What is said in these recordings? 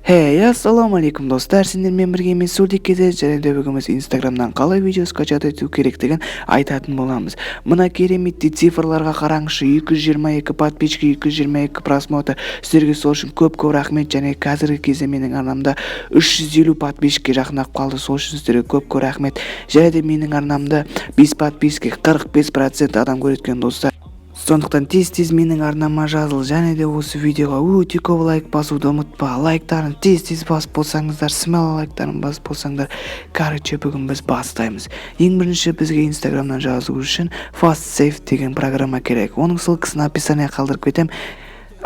Hey, ассалаумағалейкум, достар! Сендермен бірге мен, Султик KZ, және де бүгін біз Инстаграмнан қалай видео скачать ету керектігін айтатын боламыз. Мына кереметтей цифрларға қараңызшы: 222 подписчик, 222 просмотр. Сіздерге сол үшін көп-көп рахмет. Және қазіргі кезде менің арнамда 350 подписчикке жақындап қалды. Сол үшін сіздерге көп-көп рахмет. Және де менің арнамда 5 подписчик, 45% адам көреді екен, достар. Сондықтан тез-тез менің арнама жазыл және де осы видеоға өте көп лайк басуды ұмытпа. Лайктарын тез-тез басып болсаңыздар, смело лайктарын басып болсаңдар. Короче, бүгін біз бастаймыз. Ең бірінші бізге Инстаграмнан жазу үшін Fast Save деген программа керек. Оның ссылкасын описание қалдырып кетемін.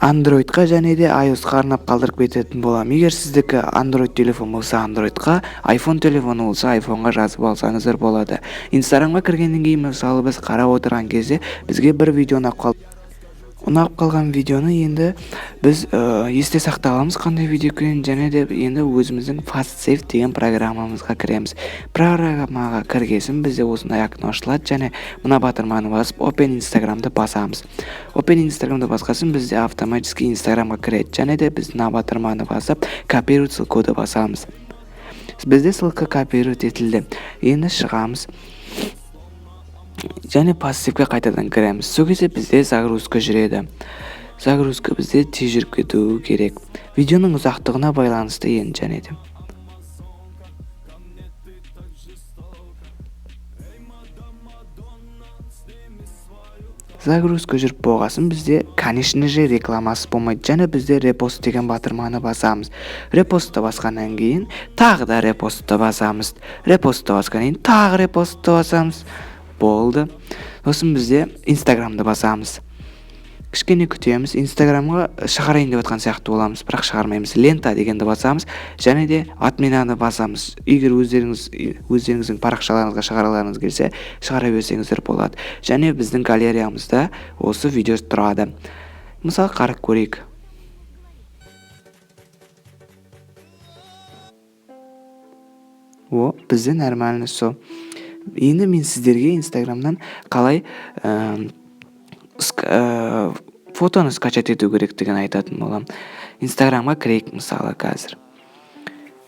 Андроидқа және де iOS-қа арнап қалдырып кететін боламын. Егер сіздікі Android телефон болса, Андроидқа, iPhone телефоны болса, iPhoneға жазып алсаңыздар болады. Инстаграмға кіргеннен кейін, мысалы, біз қарап отырған кезде бізге бір видео ұнап қалды. Ұнап қалған видеоны енді біз есте сақтай аламыз, қандай видео екенін. Және де енді өзіміздің Fast Save деген программамызға кіреміз. Программаға кіргесін бізде осындай окно ашылады және мына батырманы басып, Open Instagramды басамыз. Open Instagramды басқасын бізде автоматически Инстаграмға кіреді. Және де біз мына батырманы басып, копировать ссылкуды басамыз. Бізде ссылка копировать етілді. Енді шығамыз және пассивке қайтадан кіреміз. Сол кезде бізде загрузка жүреді. Загрузка бізде тез жүріп кетуі керек, видеоның ұзақтығына байланысты енді. Және де загрузка жүріп болғасын, бізде, конечно же, рекламасы болмайды. Және бізде репост деген батырманы басамыз. Репостты басқаннан кейін тағы да репостты басамыз. Репостты басқаннан кейін тағы репостты басамыз. Болды. Сосын бізде Инстаграмды басамыз, кішкене күтеміз. Инстаграмға шығарайын деп жатқан сияқты боламыз, бірақ шығармаймыз. Лента дегенді басамыз және де отменаны басамыз. Егер өздеріңіздің парақшаларыңызға шығарғыларыңыз келсе, шығара берсеңіздер болады. Және біздің галереямызда осы видео тұрады. Мысалы, қарап көрейік. О, бізде нормально все. Енді мен сіздерге Инстаграмнан қалай фотоны скачать ету керектігін айтатын боламын. Инстаграмға кірейік. Мысалы, қазір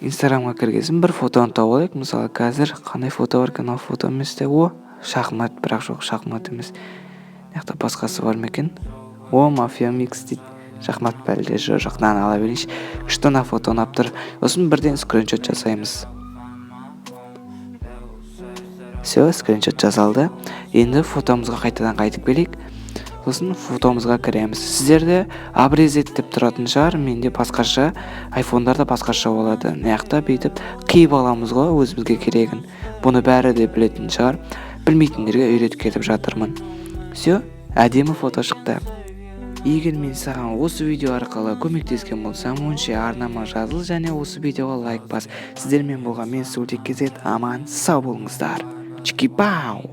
Инстаграмға кірген бір фотоны тауып алайық. Мысалы, қазір қандай фото бар екен? Мынау фото емес те. О, шахмат. Бірақ жоқ, шахмат емес. Мына жақта басқасы бар ма екен? О, мафия микс дейді. Шахмат па әлде? Жоқ, мынаны ала берейінші. Күшті, мына фото ұнап тұр. Сосын бірден скриншот жасаймыз. Все, скриншот жасалды. Енді фотомызға қайтадан қайтып келейік. Сосын фотомызға кіреміз. Сіздерде обрезать деп тұратын шығар, менде басқаша, айфондарда басқаша болады. Мына жақта бүйтіп қиып аламыз ғой өзімізге керегін. Бұны бәрі де білетін шығар, білмейтіндерге үйретіп кетіп жатырмын. Все, әдемі фото шықты. Егер мен саған осы видео арқылы көмектескен болсам, онша арнама жазыл және осы видеоға лайк бас. Сіздермен болған мен, Султик KZ. Аман сау болыңыздар. Чики пау.